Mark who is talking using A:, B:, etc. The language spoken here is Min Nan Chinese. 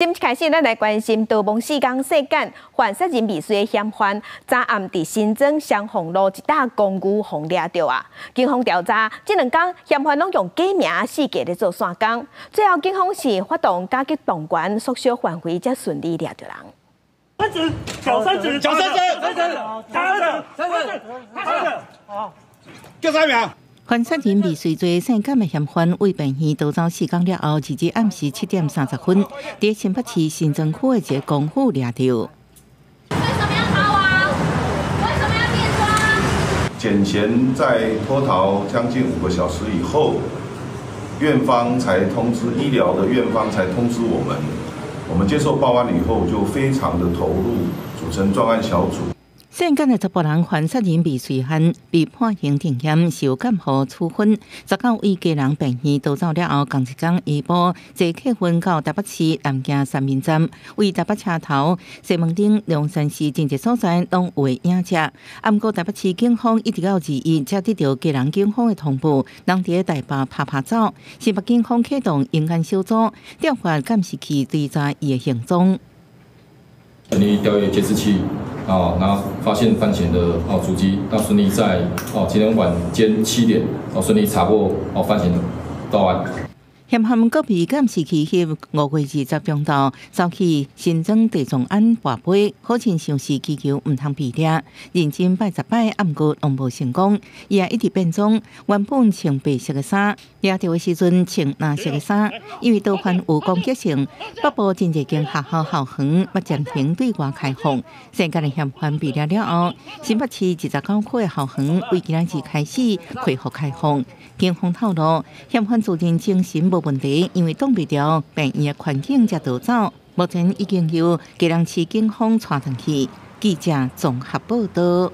A: 今開始，咱來關心逃亡四工世間犯殺人未遂的嫌犯，昨暗佇新莊雙鳳路一棟公寓予掠著啊！警方調查，這兩工嫌犯攏用假名四界咧做散工，最後警方是發動甲級動員縮小範圍，才順利掠著人。
B: 三指，小三指，小三指，三指，三指，三指，三指，好，
C: 叫啥名？
D: 犯殺人未遂罪性感的嫌犯，為病院逃走四工了後，2日暗時7點30分，佇新北市新莊區的一個公寓掠著。
E: 為什麼要逃亡？為什麼要變裝？
F: 簡賢在脫逃將近5個小時以後，院方才通知醫療的院方才通知我們，我們接受報案以後就非常的投入，組成專案小組。
D: 性感的查埔人犯殺人未遂案被判刑定讞，受監護處分。19位基隆病院逃走了後，仝一工下晡坐客運到台北市南京三民站，為台北車頭、西門町、龍山寺真濟所在攏有影者。啊，毋過台北市警方一直到2日才得著基隆警方的通報，人佇台北趴趴走。新北警方啟動偵案小組，調發監視器追查伊的行蹤。
G: 全力調閱監視器。哦，然後發現范閒的足跡，那順利在今天晚間7點順利查獲范閒到案。
D: 嫌犯閣被監視器翕5月20中晝，走去新莊地藏庵跋杯，好親像是祈求毋通被掠，認真拜十擺，啊毋過攏無成功。伊也一直變裝，原本穿白色的衫，掠著的時陣穿藍色的衫。因為逃犯有攻擊性，北部真濟間學校校園欲暫停對外開放。性感的嫌犯被掠了後，新北市29區的校園為今仔日開始恢復開放。警方透露，嫌犯自認精神無問題，因為擋袂牢病院的環境才逃走。目前已經由基隆市警方帶轉去。記者綜合報道。